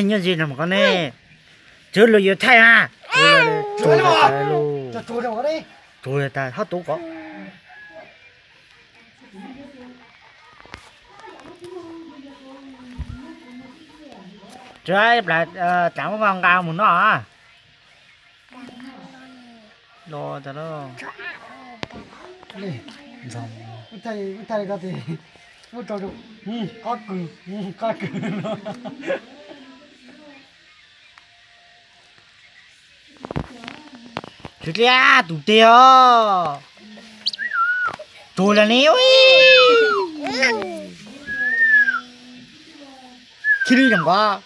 Nyob ze no mas koj ne, tsuav luag yuav thaij mas. Tsuav tas, tsuav tas, txav muab nqa mus noj. Los tas, qab kws, qab kws. Tsis liab tus tiag os. Tsuag lawm ne. Khib li zoo nkaus.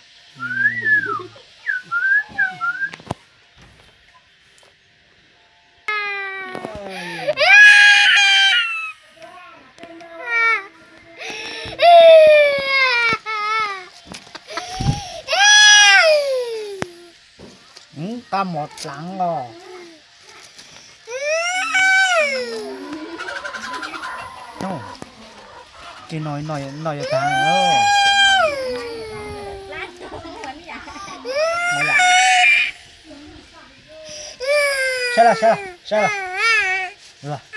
Qab mos dlaav os. Ces no, no yuav tag. Saib los, saib los, saib los.